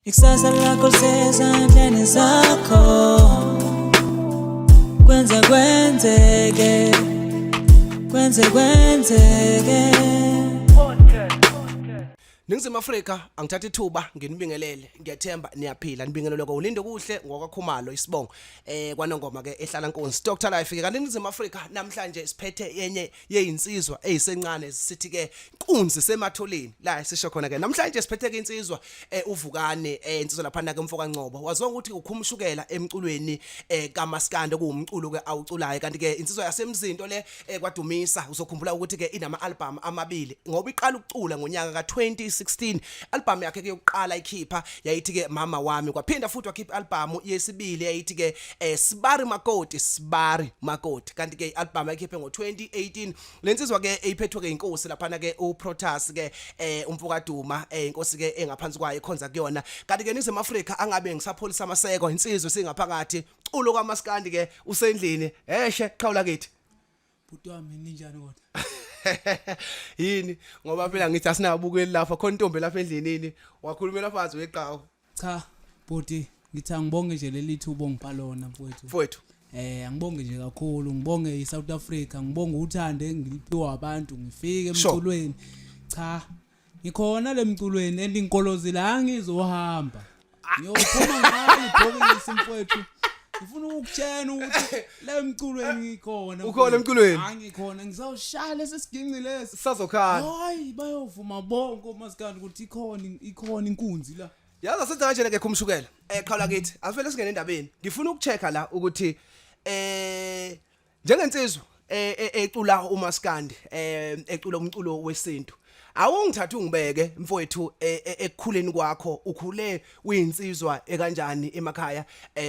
Ikusasa lakho lisezandleni zakho, kwenze kwenzeke, kwenze kwenzeke. Ningizimu Afrika, angithatha ithuba nginibingelele. Ngiyathemba niyaphila. Nibingelelwe koLindo kuhle ngokwakhumalo isibongo kwanongoma ke ehlala nkonzi Dr Life ke. Kanti Ningizimu Afrika, namhlanje siphethe yenye yezinsizwa ezisencane, sithi ke inkunzi sematholeni la sisho khona ke. Namhlanje siphethe ke insizwa uVukani, insizwa lapha ke mfoka Ngcobo, waziwa ukuthi ukhumshukela emculweni kaMaskandi, kuwumculo ke awuculayo. Kanti ke insizwa yasemzinto le kwadumisa. Uzokhumbula ukuthi ke inama album amabili ngoba iqala ukucula ngonyaka ka2016. Album yakhe ke yokuqala ikhipha yayithi ke Mama Wami. Kwaphinda futhi wakhipha album yesibili yayithi ke Sibari Makoti, Sibari Makoti. Kanti ke album ayikhiphe ngo2018 lensizwa ke eyiphethwe ke inkosi laphana ke uProtas ke, umfokaduma, inkosi ke engaphansi kwayo ekhonza kuyona. Kanti ke Ningizimu Afrika, angabe ngisapholisa amaseko, insizwe singaphakathi culo kaMaskandi ke usendlini eshe qhawula kithi. Bhuti wami, ninjani kodwa? Yini, ngoba phela ngithi asinabukeli lapha khona, intombi lapha endlini, yini wakhulumela phansi weqhawe? Cha bhuti, ngithi angibonge nje leli thuba ongipha lona, mfowethu. Mfowethu. Angibonge nje kakhulu, ngibonge iSouth Africa, ngibonge uthando engiliphiwa abantu, ngifike emculweni. Cha, ngikhona lemculweni and inkolozile, angizohamba. Ngiyophuma ngalo ibhokisi, mfowethu. Ngifuna ukukutshela ukuthi le mculweni ngikhona. Ukhona emculweni? Angikhona, ngizawushaya lesi siginci lesi. Sazokhala. Hayi, bayovuma bonke omaskandi ukuthi ikhona inkunzi la. Yazi, asenza kanjena ke, khumshukela qhawula kithi, asivele singene endabeni. Ngifuna ukuchecka la ukuthi njengensizwa ecula umaskandi, ecula umculo wesintu, awungithatha ungibeke mfowethu ekukhuleni kwakho. Ukhule uyinsizwa ekanjani emakhaya?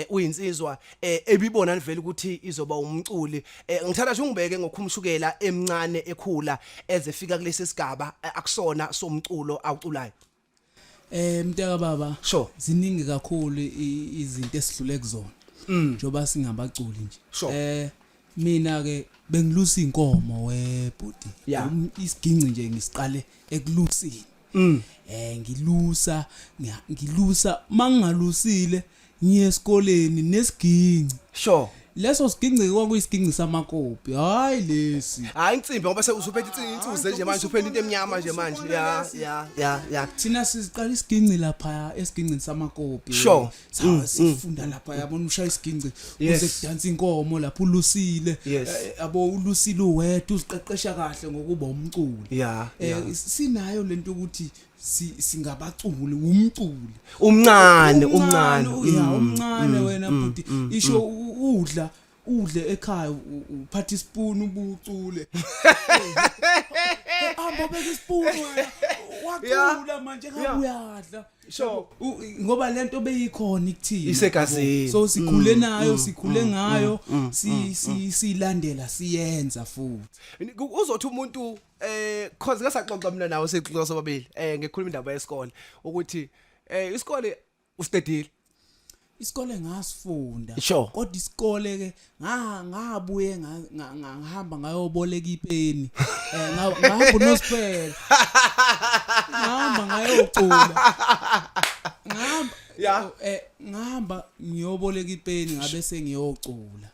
Uyinsizwa ebibona vele ukuthi izoba umculi? Ngithatha nje ungibeke ngokhumshukela emncane, ekhula ezefika kulesi sigaba akusona somculo awuculayo. Mntaka baba, ziningi kakhulu izinto esidlule kuzona. Njoba singabaculi nje. Mina ke bengilusa inkomo, webhuti. Isiginci nje ngisiqale ekulusini. Ngilusa, ngilusa, mangingalusile ngiye esikoleni nesiginci. Leso siginci kwakuyisiginci samakopi. Hayi lesi. Hayi insimbi, ngoba usuphethe insuze nje manje, uphethe into emnyama nje manje. Ya. Thina siziqala isiginci lapha esigincini samakopi. Sa sifunda lapha, yabona, ushaya isiginci kuze kudansa inkomo lapho ulusile. Yabo, ulusile uwedwa, uziqeqesha kahle ngokuba umculi. Sinayo lento ukuthi singabaculi, umculi. Umncane, umncane. Ya, umncane wena bhuti, isho udla udle ekhaya, uphatha ispoon ubucule. Hamba beka ispoon wena, wacula manje ngabe uyadla. Ngoba lento beyikhona ikuthina. Isegazini. So sikhule nayo, sikhule ngayo, si si silandela, siyenza futhi. Uzothi umuntu cause ngasaxoxa mina nawe, sixoxa sobabili, ngikhuluma indaba yesikole ukuthi isikole usiqedile? Isikole ngasifunda. Kodwa isikole ke ngabuye ngahamba ngayoboleka ipeni, ngahamba uNosiphela, ngahamba ngayocula, ngahamba ngahamba ngiyoboleka ipeni, ngabe sengiyocula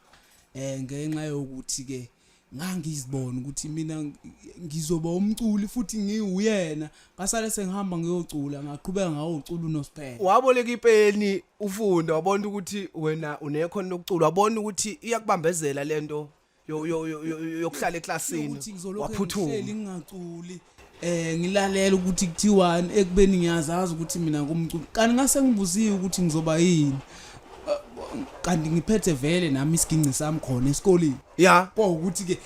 ngenxa yokuthi ke ngangizibona ukuthi mina ngizoba umculi futhi ngiwuyena. Ngasale sengihamba ngiyocula, ngaqhubeka ngawucula uNosiphela. Waboleka ipeni ufunda, wabona ukuthi wena unekhono lokucula, wabona ukuthi iyakubambezela lento yokuhlala eklasini. Ukuthi ngizolokhu waphuthuma ngihleli ngingaculi, ngilalela ukuthi kuthiwani, ekubeni ngiyazazi ukuthi mina ngumculi, kanti ngase ngibuziwe ukuthi ngizoba yini. Kanti ngiphethe vele nami isiginci sami khona esikoleni. Kwawukuthi ke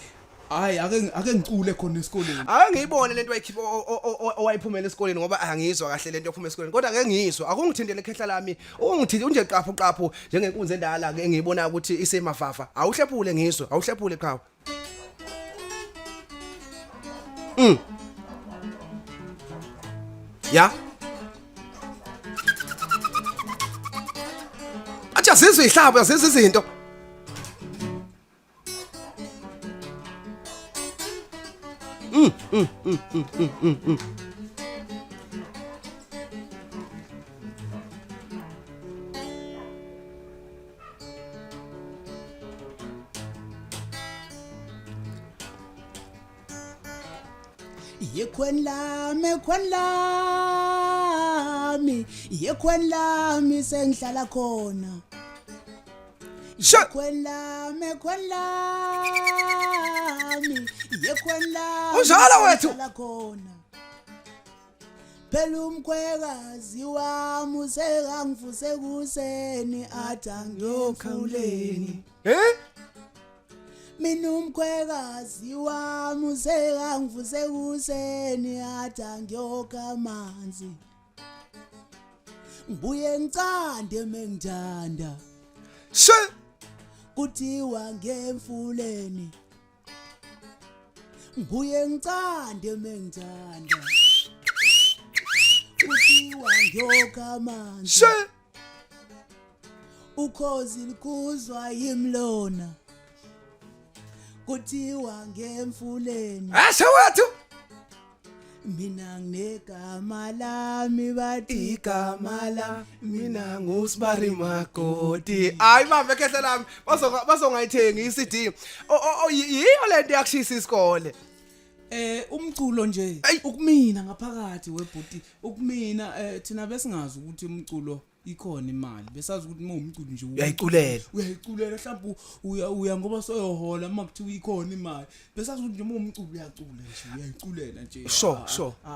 hayi, ake ngicule khona esikoleni. Ake ngiyibone lento wayikhipha, owayiphumela esikoleni, ngoba angiyizwa kahle lento yophuma esikoleni, kodwa ake ngiyizwa. Akungithintele ekhehla lami, ungithinte unje qaphu qaphu njengenkunzi endala ke engiyibona ukuthi isemafafa. Awuhlephule ngizwe, awuhlephule qhawe. Ya. Athi azizwe ihlabo, azizwe izinto. Yekhweni lami, ekhweni lami, yekhweni lami sengihlala khona. Yekhweni lami, ekhweni lami, yekhweni lami Unjalo wethu. sengihlala khona. Phela umkhwekazi wami usekangivuse kuseni athi angiyomfuleni. Eh? Mina umkhwekazi wami usekangivuse kuseni athi angiyokha amanzi. Ngibuye ngicande mengithanda. She. Kuthiwa ngemfuleni. Ngibuye ngicande mengithanda. Kuthiwa ngiyokha amanzi. She. Ukhozi likhuzwa yimlona. Kuthiwa ngemfuleni. Ashe wethu. Mina nginegama lami, bathi Igama la mina ngusibari makoti. Hayi bambe khehle lami, bazongayithengi iCD. O yiyo lento yakushisa isikole. Umculo nje Ayi. ukumina ngaphakathi webhuti, ukumina thina besingazi ukuthi umculo ikhona imali, besazi ukuthi uma umculo nje Uyayiculela. Uyayiculela, mhlawumbe uya ngoba soyohola uma kuthiwa ikhona imali. Besazi ukuthi nje uma umculo uyacula nje, uyayiculela nje.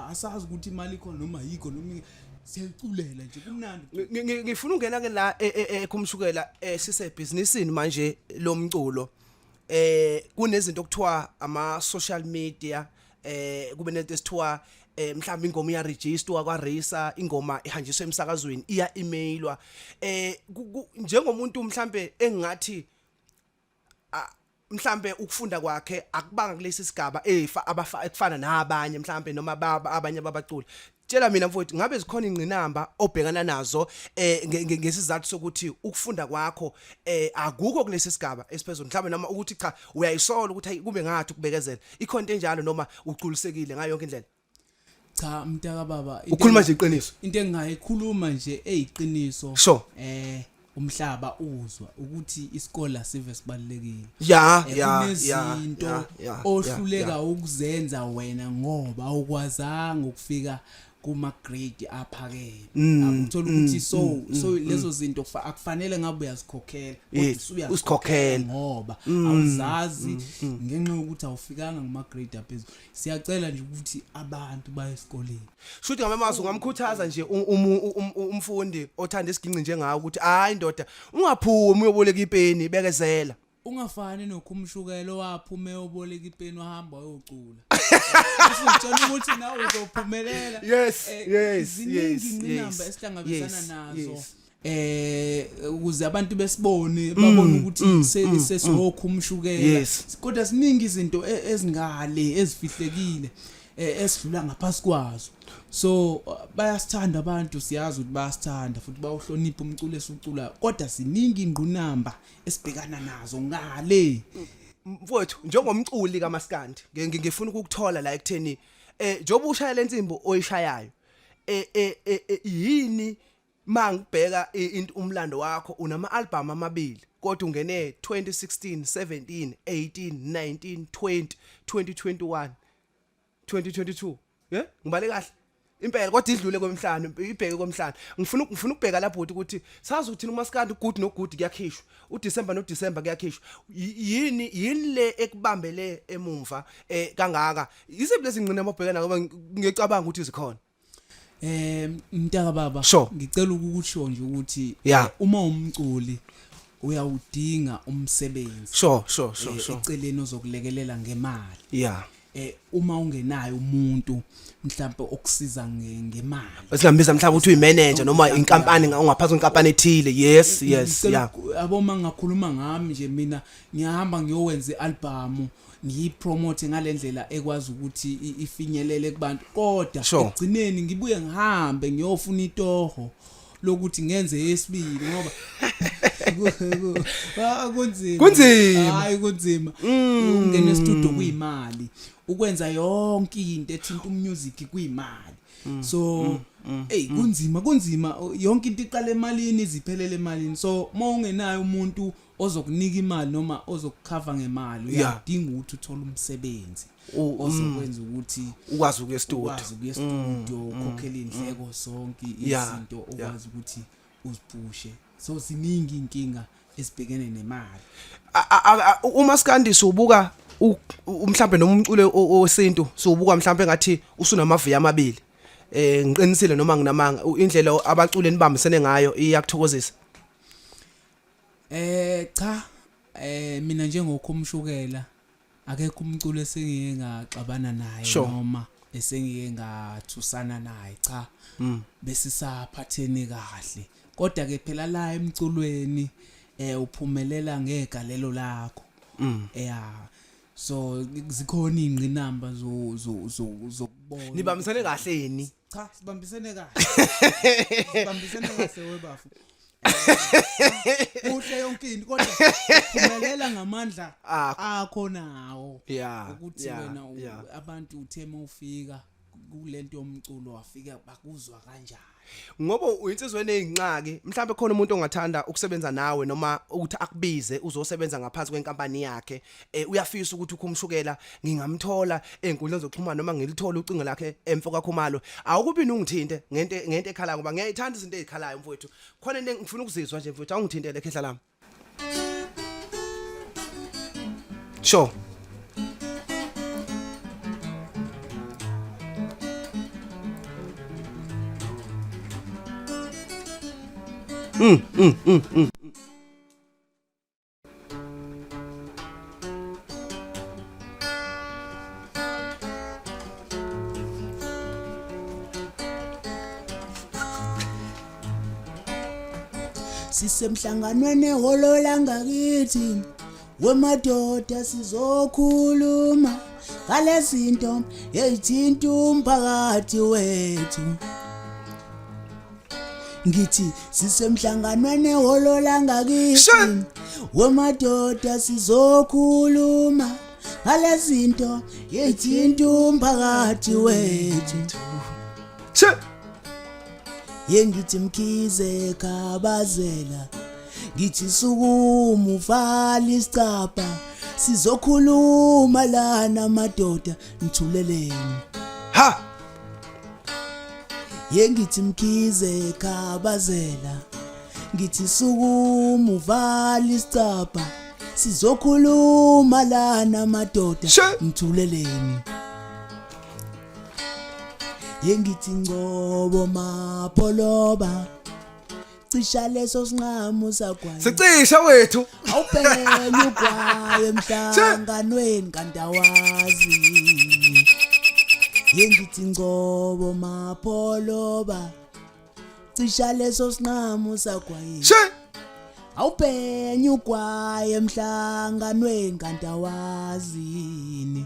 Asazi ukuthi imali ikhona noma ayikho, noma siyayiculela nje, kumnandi. Ngifuna ungena ke la ekhumshukela, sisebhizinisini manje lomculo. Kunezinto okuthiwa ama social media, kube nento esithiwa mhlawumbe ingoma iya register kwa RISA, ingoma ihanjiswa emsakazweni, iya emailwa. Njengomuntu mhlambe engathi mhlambe ukufunda kwakhe akubanga kulesi sigaba efa abafa ekufana nabanye mhlambe noma abanye ababaculi, tshela mina mfowethu, ngabe zikhona ingqinamba obhekana nazo ngesizathu sokuthi ukufunda kwakho akukho kulesi sigaba esiphezulu, mhlambe noma ukuthi cha, uyayisola ukuthi hayi, kube ngathi ukubekezela ikhona into enjalo, noma uculisekile ngayo yonke indlela? Cha mntaka baba, Ukhuluma nje iqiniso. Into engingayikhuluma nje eyiqiniso, umhlaba uzwa ukuthi isikole sive sibalekile. Kunezinto ohluleka ukuzenza wena ngoba awukwazanga ukufika kuma grade aphakeme. Akuthola ukuthi so lezo zinto akufanele ngabe uyazikhokhela, kodwa usuyazikhokhela Usikhokhela. ngoba awuzazi ngenxa yokuthi awufikanga kuma grade aphezulu. Siyacela nje ukuthi abantu baye esikoleni. Shuthi ngamazwi ungamkhuthaza nje umfundi othanda isiginci njengawe ukuthi hayi ndoda, ungaphumi uyoboleka ipeni, bekezela. Ungafani nokhumshukelo waphuma eyoboleka ipeni, wahamba wayocula, usutshela ukuthi nawe uzophumelela. Ziningi ingqinamba esihlangabezana nazo ukuze abantu besibone, babone ukuthi sesiwokhumshukela. Kodwa siningi izinto ezingale ezifihlekile esidlula ngaphasi kwazo. So bayasithanda abantu, siyazi ukuthi bayasithanda futhi bawuhlonipha umculo esiwuculayo, kodwa siningi ingqinamba esibhekana nazo ngale. Mfowethu, njengomculi kaMaskandi, ngifuna ukukuthola la ekutheni njengoba ushaya lensimbi oyishayayo, yini mangibheka into umlando wakho, unama album amabili, kodwa ungene 2016, 17, 18, 19, 20, 2021, 2022, yeah, ngibale kahle impela, kodwa idlule kwemhlanu, ibheke kwemhlanu. Ngifuna ukubheka lapho ukuthi sazi ukuthi uMaskandi good no good kuyakhishwa, uDecember no December kuyakhishwa. Yini le ekubambele emumva kangaka? Iziphi lezi ngqinamba obhekana, ngoba ngiyacabanga ukuthi zikhona? Mntaka baba, ngicela ukukusho nje ukuthi uma umculi uyawudinga umsebenzi sure sure sure sure eceleni ozokulekelela ngemali. Uma ungenayo umuntu mhlawumbe okusiza ngemali, Esingambiza mhlawumbe ukuthi uyimanager noma inkampani, ungaphansi kwenkampani ethile, yes. Ngicela yabo, uma ngakhuluma ngami nje, mina ngiyahamba ngiyowenza ialbum, ngiyipromote ngalendlela ekwazi ukuthi ifinyelele kubantu, kodwa ekugcineni ngibuye ngihambe ngiyofuna itoho lokuthi ngenze yesibili, ngoba kunzima. Kunzima. Hayi, kunzima. Ungena e-studio kuyimali, ukwenza yonke into ethinta umusic kuyimali, so Ey kunzima kunzima yonke into iqala emalini iziphelele emalini so uma ungenayo umuntu ozokunika imali noma ozokukhava ngemali uyadinga ukuthi uthole umsebenzi ozokwenza ukuthi ukwazi ukuya studio ukwazi ukuya studio ukhokhele indleko zonke izinto ukwazi ukuthi uziphushe so ziningi inkinga esibhekene nemali uma sikandi siubuka mhlambe noma umculo wesintu siubuka mhlambe ngathi usunamaviya amabili eh ngiqinisile noma nginamanga indlela abaculi enibambisene ngayo iyakuthokozisa eh cha eh mina njengokhumshukela akekho umculo esengike ngaxabana naye Sure. noma esengike ngathusana naye cha Mm. besisaphathene kahle kodwa ke phela la emculweni eh uphumelela ngegalelo lakho Mm. yeah so zikhona ingqinamba zo zo zo- zokubona nibambisene kahle yini cha sibambisene kahle sibambisene kahle webafu kuhle yonke into kodwa phumelela ngamandla Akho. akho nawo Yeah, ukuthi yeah, wena yeah. abantu uthe mawufika kulento yomculo wafika bakuzwa kanjani ngoba uyinsizwa eneyinxaki mhlawumbe khona umuntu ongathanda ukusebenza nawe noma ukuthi akubize uzosebenza ngaphansi kwenkampani yakhe eh uyafisa ukuthi ukhumshukela ngingamthola ezinkundleni zokuxhumana noma ngilithole ucingo lakhe emfo kaKhumalo awukubi ungithinte ngento ngento ekhalayo ngoba ngiyayithanda izinto ezikhalayo mfowethu khona into engifuna ukuzizwa nje mfowethu awungithintele khehla lami sure Mm, Sisemhlanganweni ehholo langakithi wemadoda sizokhuluma ngalezinto ezithinta umphakathi wethu ngithi sisemhlanganweni ehholo langakithi wemadoda sizokhuluma ngalezinto ezithinta umphakathi wethu Che yengithi mkhize khabazela ngithi sukuma uvala isicabha sizokhuluma lana madoda ngithuleleni ha yengithi mkhize khabazela ngithi sukuma uvala isicabha sizokhuluma lana madoda ngithuleleni yengithi ngcobo mapholoba cisha leso sinqamu sagwayi sicisha wethu awubheke ugwayi emhlanganweni kanti awazi yengithi ngcobo mapholoba cisha leso sinqamu sagwayi she awubhenye ugwayi emhlanganweni kanti awazini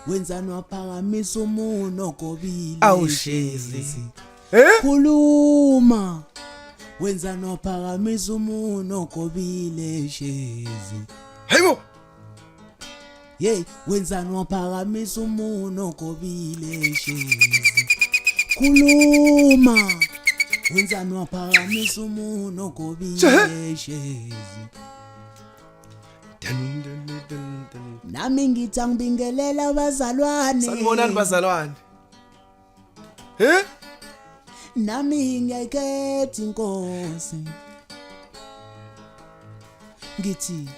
wenzani waphakamisa umuno ogobile Awushezi. Eh? Khuluma wenzani waphakamisa umuno ogobile shezi Hayibo. Hey wenzani waphakamisa umuno ogobile shezi Khuluma wenzani waphakamisa umuno ogobile shezi Dun dun dun dun dun. Nami ngithi angibingelela abazalwane Sanibonani bazalwane. He? Nami ngiyayikhetha inkosi ngithi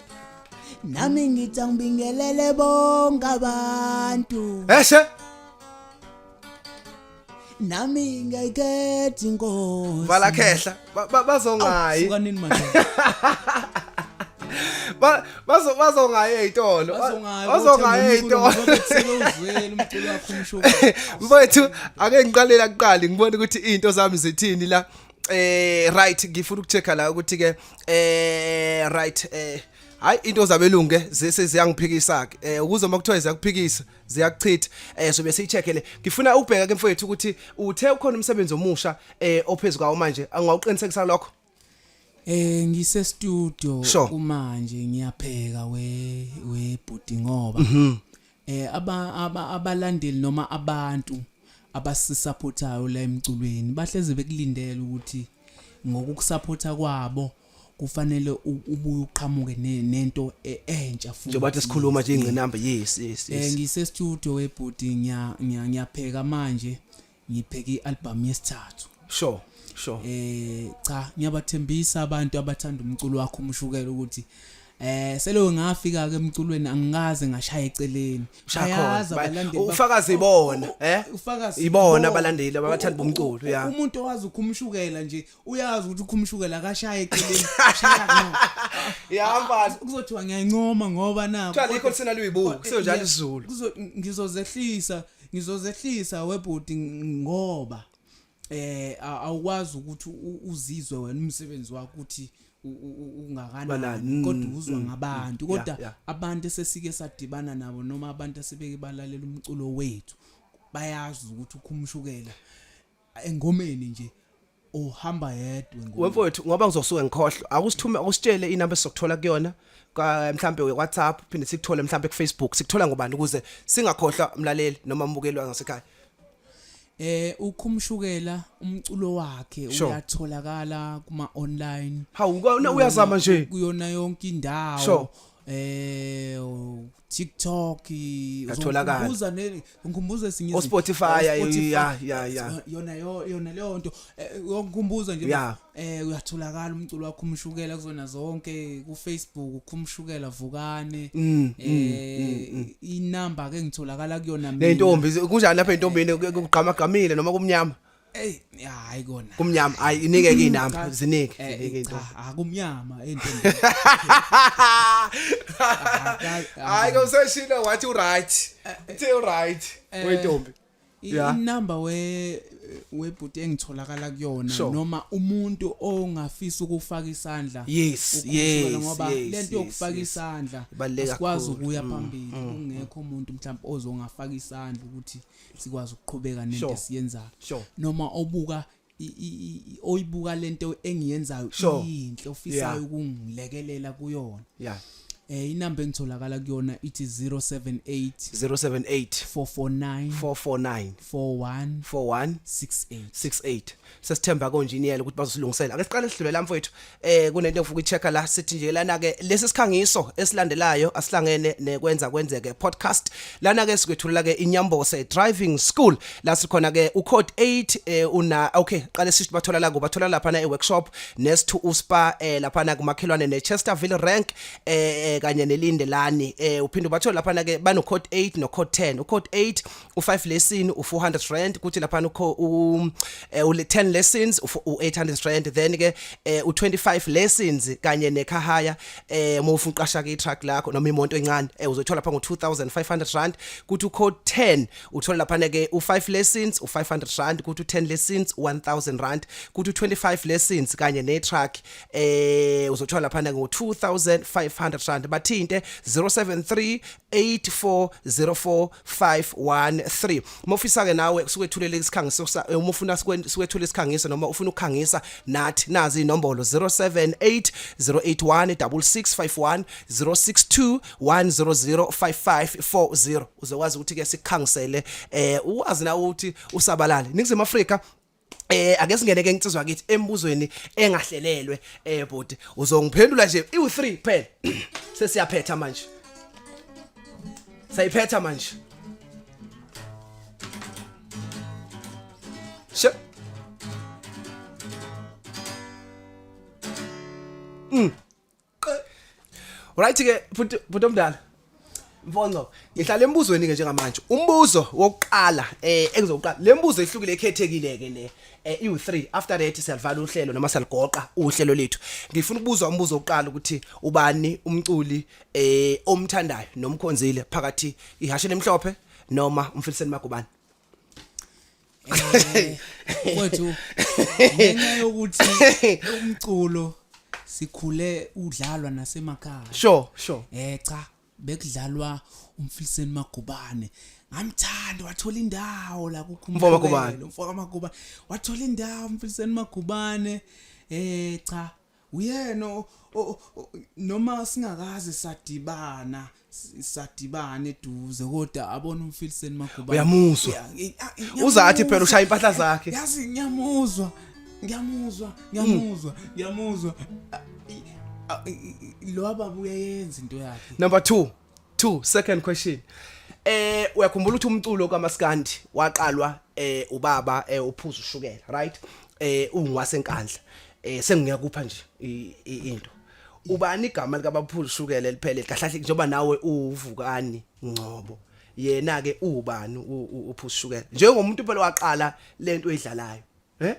nami ngithi angibingelele bonke abantu Eshe. nami ngiyayikhetha inkosi Vala khehla. Bazongayi. Suka nini manje Bazo bazongayi ezitolo. Bazongayi ezitolo. Sebewuzwele umculo wakho umshuka Mfowethu ake ngiqalela kuqala ngibone ukuthi izinto zami zithini la. Right ngifuna ukuchecka la ukuthi ke right hayi into zabelungu ke ziyangiphikisa ke ukuze uma kuthiwa ziyakuphikisa ziyakuchitha so bese icheck le ngifuna ukubheka ke mfowethu ukuthi uthe ukhona umsebenzi omusha ophezulu kwawo manje angawuqinisekisa lokho Ngise studio Sure. kumanje ngiyapheka we we bhuti ngoba Mhm. abalandeli noma abantu Abasisupportayo la emculweni bahleze bekulindele ukuthi ngokukusupporta kwabo kufanele ubuye uqhamuke nento entsha futhi. Njengoba sikhuluma nje ingqinamba, yes. Ngise studio webhuti, ngiyapheka manje, ngipheka ialbum yesithathu. Sure sure Cha, ngiyabathembisa abantu abathanda umculo wakho umshukela ukuthi selo ngafika ke emculweni angikaze ngashaya eceleni. Ushaya khona. Bayazi abalandeli. Ufakazi ibona, eh? Ufakazi ibona abalandeli abathanda bomculo, ya. Umuntu owazi ukhumshukela nje uyazi ukuthi ukhumshukela akashaya eceleni, shaya ngqo. Ya mfana. Kuzothiwa ngiyayincoma ngoba nakho. Kuthiwa likho lisena luyibuku, kusho isiZulu. Ngizozehlisa webhuti ngoba awukwazi ukuthi uzizwe wena umsebenzi wakho ukuthi ungakanani, Banani, kodwa uzwa ngabantu, kodwa abantu esesike sadibana nabo noma abantu asebeke balalela umculo wethu bayazi ukuthi ukhumshukela engomeni nje uhamba yedwa engomeni. Wemfowethu, ngoba ngizosuke ngikhohlwa, akusithume, akusitshele inamba esizokuthola kuyona ka mhlambe WhatsApp, phinde sikuthole mhlambe ku Facebook, sikuthola ngobani ukuze singakhohlwa umlaleli noma umbukeli wangasekhaya? Ukhumshukela umculo wakhe uyatholakala kuma online. Hawu, uyazama nje. Kuyona yonke indawo. TikTok. Yatholakala. Uzongikhumbuza ne ngikhumbuza esinye O Spotify, o Spotify. ya. Yona leyo nto, uyokukhumbuza nje. Uyatholakala umculo wakho umshukela kuzona zonke, ku Facebook ukhumshukela Vukane. Inamba ke ngitholakala kuyona mina. Nentombi kunjani lapha entombini, kugqama gamile noma kumnyama? Ey, hayi kona. Kumnyama. Hayi, inike ke inamba. Cha. Zinike, zinike cha, intombi. Akumnyama entombini. Hayi ke, useshilo wathi uright, uthe uright wentombi. Inamba webhuti engitholakala kuyona noma umuntu ongafisa ukufaka isandla ukhumshukela, ngoba lento yokufaka isandla Ibaluleke asikwazi kakhulu. ukuya phambili kungekho umuntu mhlawumbe ozongafaka isandla ukuthi sikwazi ukuqhubeka nento esiyenzayo, noma obuka oyibuka lento engiyenzayo inhle, ofisayo ukungilekelela kuyona. Inamba engitholakala kuyona ithi 078 078 449 449 41 41 68. 68. Sesithemba konjiniyela ukuthi bazosilungisela. Ake siqale sidlule la mfowethu, kunento engifuna ukuchecka la. Sithi nje lana ke lesi sikhangiso esilandelayo asihlangene nekwenza kwenzeke podcast. Lana ke sikwethulela ke iNyambose Driving School, la sikhona ke ucode 8 una okay, qale sithi bathola la, kubathola lapha na e-workshop next to uSpa, lapha na kumakhelwane neChesterville Rank kanye neLindelani. Uphinde ubathola lapha ke bano code 8 no code 10. Ucode 8 u5 lesson u400 rand, kuthi lapha ukho u 10 lessons u800 rand, then ke u25 lessons kanye necar hire, uma ufuna uqasha ke itruck lakho noma imoto encane, uzothola lapha ngo2500 rand. Kuthi ucode 10 uthola lapha ke u5 lessons u500 rand, kuthi u10 lessons 1000 rand, kuthi u25 lessons kanye netruck uzothola lapha ngo2500 rand. Bathinte 073 8404 513. Mofisa ke nawe sikwethulele isikhangiso, uma ufuna sikwethule isikhangiso noma ufuna ukukhangisa nathi, nazi inombolo: 078 081 6651, 062 100 5540. Uzokwazi ukuthi ke sikukhangisele, uwazi na ukuthi usabalale Ningizimu Afrika. Ake singene ke insizwa kithi embuzweni engahlelelwe, bhuti, uzongiphendula nje iu3 kuphela, sesiyaphetha manje, sayiphetha manje. She Right ke bhuti, bhuti omdala Mfonco, ngihlala embuzweni ke njengamanje. Umbuzo wokuqala engizoqala, le mbuzo ihlukile, ekhethekile ke le, iu3. After that siyalivala uhlelo noma siyaligoqa uhlelo lethu. Ngifuna ukubuza umbuzo wokuqala ukuthi ubani umculi omthandayo nomkhonzile phakathi ihashe lemhlophe noma umfiliseni Magubane? Mfowethu, ngenxa yokuthi umculo sikhule udlalwa nasemakhaya, Sure sure cha, bekudlalwa umfiliseni Magubane. Ngamthanda, wathola indawo la. Umfo Magubane. Umfo kaMagubane wathola indawo umfiliseni Magubane. Cha. Uyena noma singakaze sadibana sadibana eduze, kodwa abona uMfiliseni Magubane. Uyamuzwa. Uzathi phela ushaya impahla zakhe. Yazi ngiyamuzwa, ngiyamuzwa, ngiyamuzwa, ngiyamuzwa. Lo baba uyayenza into yakhe. Number 2. 2 second question. Uyakhumbula ukuthi umculo kaMaskandi waqalwa ubaba uphuza ushukela, right? Ungiwasenkandla. Sengiyakupha nje into. Ubani igama lika baphuza ushukela eliphelele kahle njengoba nawe uVukani Ngcobo. Yena ke ubani uphuza ushukela? Njengomuntu phela waqala lento oyidlalayo. Eh?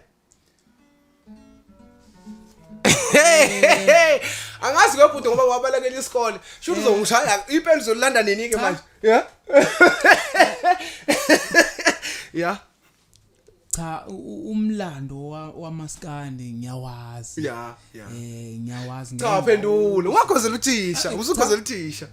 Angazi ke bhuti ngoba wabalekela isikole. Shuthi uzongishaya impela uzolanda nini ke manje? Yeah. Yeah. Cha, umlando wamaskandi ngiyawazi. Yeah. Ngiyawazi. Cha, phendula. Ungakhozela uthisha, usukhozela uthisha.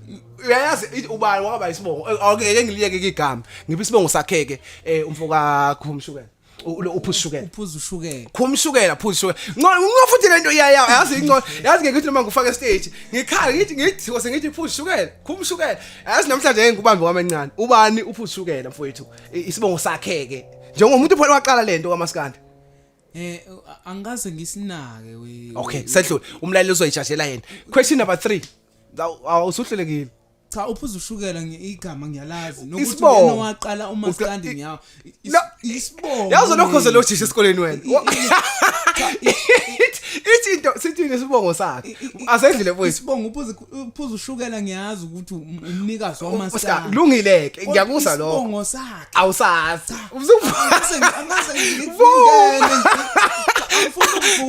Uyayazi ubani waba isibongo. Okay, ngeke ngiliyeke igama. Ngiphi isibongo sakhe ke umfoka Khumshukela. Uphuza ushukela. Uphuza ushukela. Khumshukela, phuza ushukela. Ngcono ngcono futhi lento iyaya, yazi ingcono. Yazi ngeke ngithi noma ngifake stage, ngikhala ngithi ngithi kose ngithi phuza ushukela, khumshukela. Yazi namhlanje ngeke ngikubambe kwamancane. Ubani uphuza ushukela mfowethu? Isibongo sakhe ke. Njengomuntu phela waqala lento kaMaskandi. Angikaze ngisinake we. Okay, sedlule. Umlaleli uzoyijajela yena. Question number 3. Awusuhlelekile. Cha, uphuza ushukela igama ngiyalazi nokuthi uyena waqala uMaskandi ngiyawo. Isibongo. Yazi lokho ze lothisha esikoleni wena. Ithi into sithini isibongo sakhe? Asedlule mfowethu. Isibongo uphuza ushukela ngiyazi ukuthi umnikazi waMaskandi. Kulungile ke, ngiyakuzwa lokho. Isibongo sakhe. Awusazi. Angaze ngingene.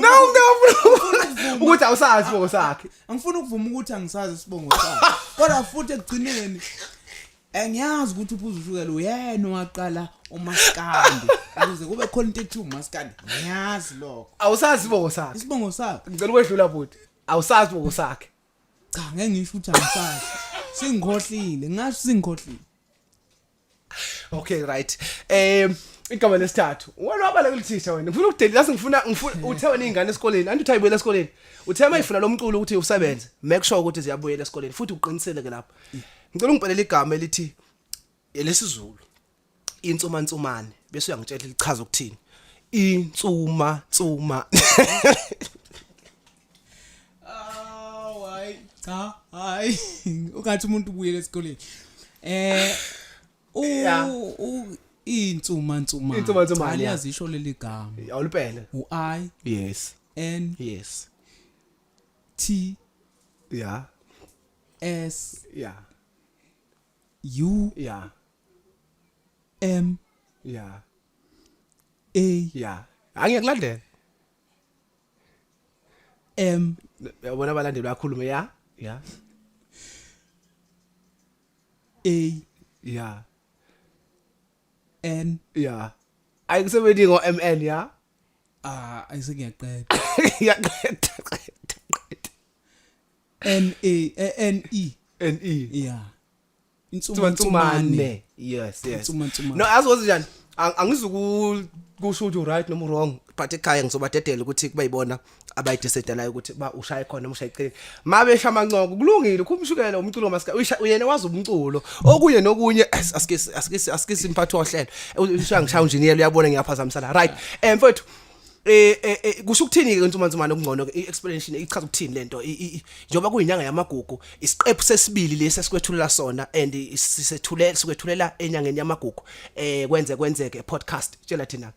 No, no. Ukuthi awusazi isibongo sakhe. Angifuni ukuvuma ukuthi angisazi isibongo sakhe. Kodwa futhi ekugcineni ngiyazi ukuthi uphuza ushukela uyena owaqala uMaskandi. Ukuze kube khona into ethi uMaskandi. Ngiyazi lokho. Awusazi isibongo sakhe. Isibongo sakhe. Ngicela ukwedlula bhuti. Awusazi isibongo sakhe. Cha, ngeke ngisho ukuthi angisazi. Singikhohlile, ngasho singikhohlile. Okay, right. Igama lesithathu. Wena wabaleka ulithisha wena. Ngifuna ukudeli lasi ngifuna ngifuna uthe wena izingane esikoleni. Anti uthi ayibuyele esikoleni. Uthe mayifuna lo mculo ukuthi usebenze. Make sure ukuthi ziyabuyela esikoleni futhi uqinisele ke lapho. Ngicela ungipelele igama elithi elesiZulu. Insumansumane bese uyangitshela lichaza ukuthini. Insuma tsuma. Ah, hayi cha, hayi ungathi umuntu ubuyele esikoleni. U insumansumane. Insumansumane, Cha, liyazisho leli gama. Awulipele. U I Yes. N Yes. T Yeah. S Yeah. U Yeah. M Yeah. A Yeah. Angiyekulandela. M. Uyabona abalandeli bayakhuluma ya? Yeah. A Yeah. N. Yeah. Ayikusebenzi ngo MN ya? Ah, ayisengiyaqeda. Yaqeda. N A N E. N E. Yeah. Insumansumane. Yes, yes. Insumansumane. No, azozi njani? Angizuku kusho ukuthi right noma wrong, but ekhaya ngizobadedela ukuthi kubayibona abayidesedelayo ukuthi ba ushaye khona noma ushaye eceleni. Mabe shamancoko kulungile, khumshukela umculo maska uyena wazi umculo. Okunye nokunye asikisi asikisi asikisi imphathi wohlelo. Ushaya ngishaya unjiniyela uyabona ngiyaphazamisana. Right. Mfowethu kusho ukuthini ke insumansumane okungcono ke i-explanation ichaza ukuthini lento njengoba kuyinyanga yamagugu isiqephu sesibili lesi esikwethulela sona and sisethule sikwethulela enyangeni yamagugu kwenze kwenzeke podcast tshela thina.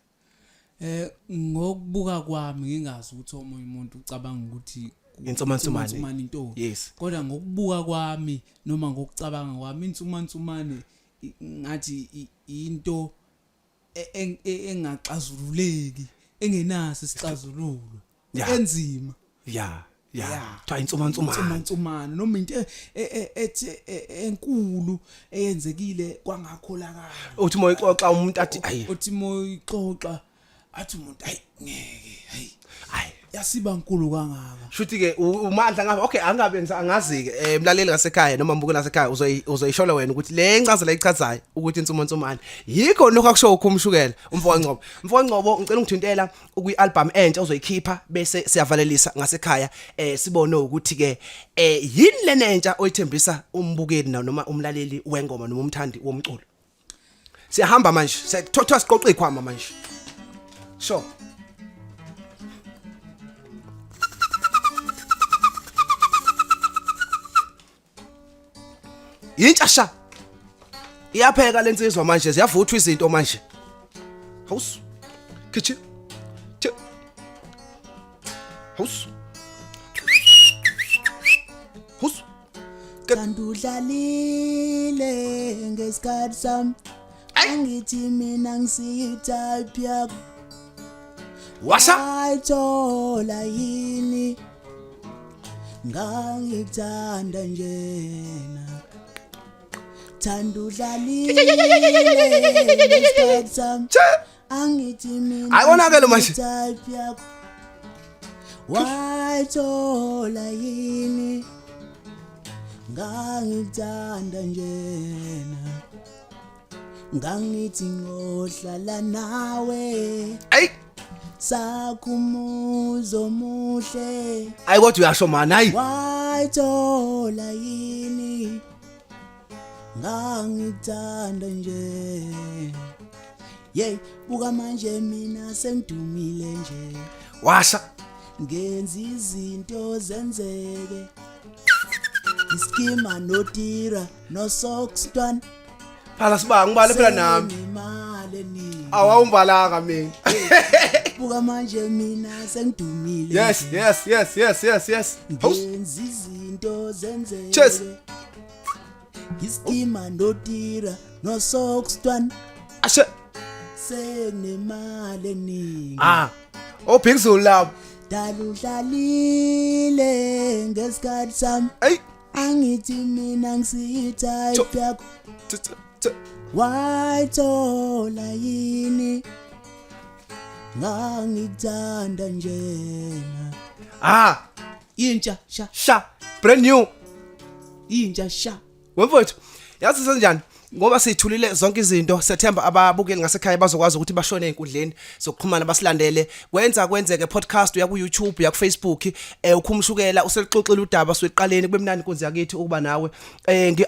Ngokubuka kwami ngingazi ukuthi omunye umuntu ucabanga ukuthi Insumansumane. Into. Yes. Kodwa ngokubuka kwami noma ngokucabanga kwami insumansumane ngathi into engaxazululeki, engenaso isixazululo, enzima. Yeah, yeah. Kuthiwa insumansumane. Insumansumane noma into ethi enkulu eyenzekile kwangakholakala. Uthi moyixoxa umuntu athi ayi. Uthi moyixoxa athi umuntu ayi ngeke, hayi. Hayi. Yasiba nkulu kangaka. Shuthi ke umandla ngapha, okay, angabe angazi ke, mlaleli ngasekhaya noma mbukeli ngasekhaya, uzoyishola wena ukuthi le ncazelo ayichazayo ukuthi insumo nsumane yikho lokho akusho ukhumshukela umfo kaNgcobo. Mfo kaNgcobo, ngicela ungithintela ukwi album entsha ozoyikhipha bese siyavalelisa ngasekhaya, sibone ukuthi ke yini lenentsha oyithembisa umbukeli noma umlaleli wengoma noma umthandi womculo. Siyahamba manje, siyathothwa, siqoqa ikhwama manje. Sure. Yintsha sha. Iyapheka lensizwa manje, ziyavuthwa izinto manje. House. Kitchen. House. House. Kanti udlalile ngesikhathi sami. Angithi mina ngisiyi-type yakho. Washa. Ayithola yini? Ngangikuthanda njena. Thanda udlalile ngesikhathi sami. Angithi mina Ayikonakele manje. type yakho. Wayithola yini? Ngangikuthanda njena. Ngangithi ngohlala nawe. Ey, Sakhumuzo muhle. Ayi kodwa uyasho man, hayi. Wayithola yini? Ngangikuthanda nje. Yey, buka manje mina sengidumile nje. Washa. Ngenza izinto zenzeke. Iskima notira no socks ntwana. Phala sibanga ngibale phela nami. Imali eningi. Awawumbalanga mina. Buka manje mina sengidumile. Yes. House. Ngenza izinto zenzeke. Cheers. Iskima notira no socks ntwana. Ashe. Senginemali eningi. Ah. Oh Big Zulu lapho. Daludlalile ngesikhathi sami. Ey. Angithi mina ngisiyi-type yakho. T- t- t- Wayithola yini? Ngangikuthanda njena. Ah, Intsha sha, sha. Brand new. Intsha sha. Wemfowethu, yazi senjani? Ngoba sithulile zonke izinto, sethemba ababukeli ngasekhaya bazokwazi ukuthi bashone einkundleni zokuxhumana basilandele. Kwenza kwenzeke podcast, uya ku YouTube, uya ku Facebook, ukhumshukela uselixoxile udaba siqaleni kube mnandi inkunzi yakithi ukuba nawe.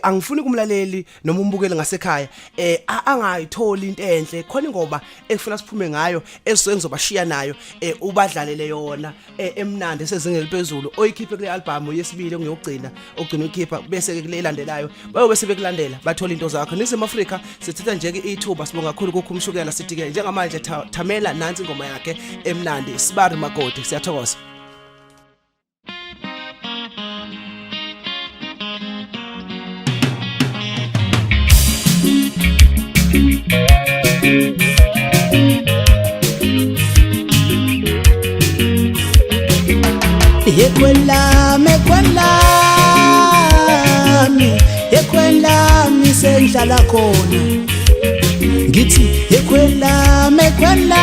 Angifuni kumlaleli noma umbukeli ngasekhaya angayitholi into enhle. Khona ingoma ekufuna siphume ngayo esuke ngizobashiya nayo, ubadlalele yona emnandi esezingeni eliphezulu oyikhiphe kule album yesibili engiyogcina ogcina uyikhipha, bese ke kule elandelayo bayobe sebekulandela bathola into zakho. Ningizimu Afrika, sithatha nje ke ithuba sibonga kakhulu kukhumshukela, sithi ke njengamanje thamela nansi ingoma yakhe emnandi, Sibari Makoti. Siyathokoza. Yekwelami, ekwelami, ekwelami sengihlala khona. Ngithi yekwelami, ekwelami,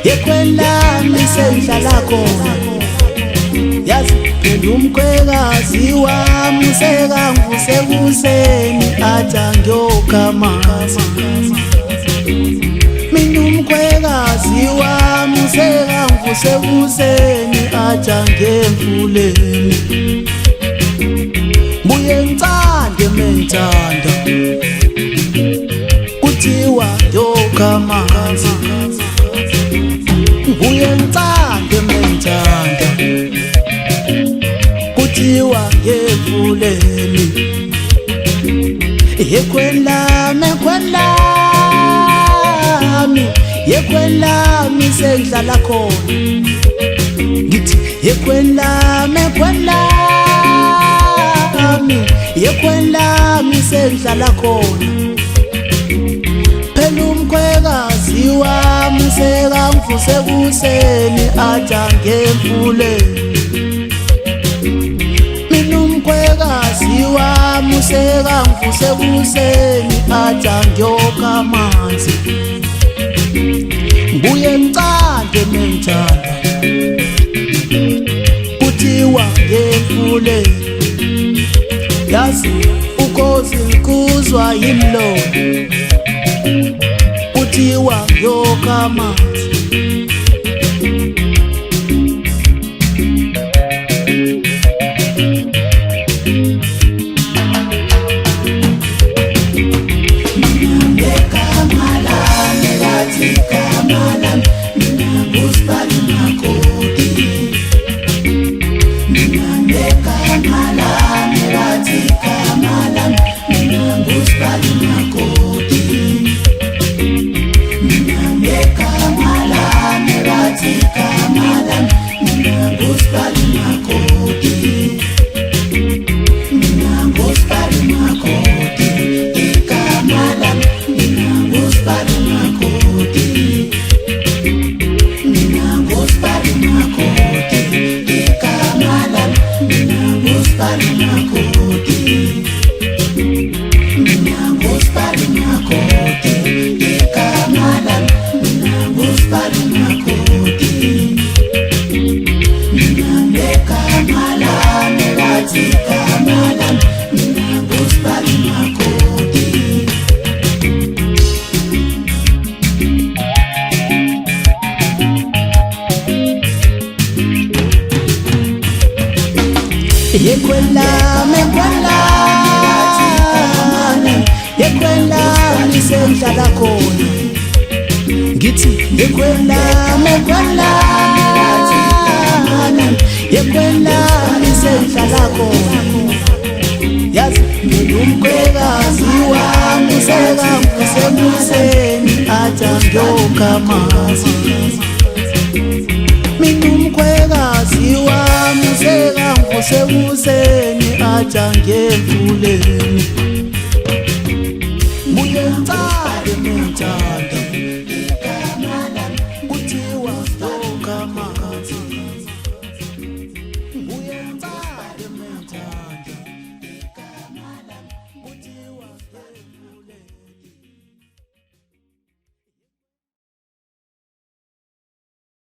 ekwelami sengihlala khona. Yazi phela umkhwekazi wami sekangivuse kuseni athi angiyokha amanzi. Mina umkhwekazi wami sekangivuse kuseni athi angemfuleni. Buye ngicande mengithanda kuthiwa ngiyokha amanzi. Buye ngicande mengithanda kuthiwa ngemfuleni. Yekwelami, ekwelami, yekwelami sengihlala khona. Ngithi yekwelami, ekwelami, yekwelami sengihlala khona. Phela umkhwekazi wami sekangivuse kuseni athi angemfuleni. Mina umkhwekazi wami sekangivuse kuseni athi angiyokha amanzi. Ngibuye ngicande ngithande mengithanda kuthiwa ngemfuleni yazi ukhozi likuzwa yimlomo kuthiwa ngiyokha amanzi. Yekwelami sengihlala khona ngithi yekwelami ekwelami yekwelami sengihlala khona yazi ngilumkhwekazi wami sekangisemuseni athi angiyokha amanzi mina umkhwekazi wami sekangisemuseni athi angiye emfuleni.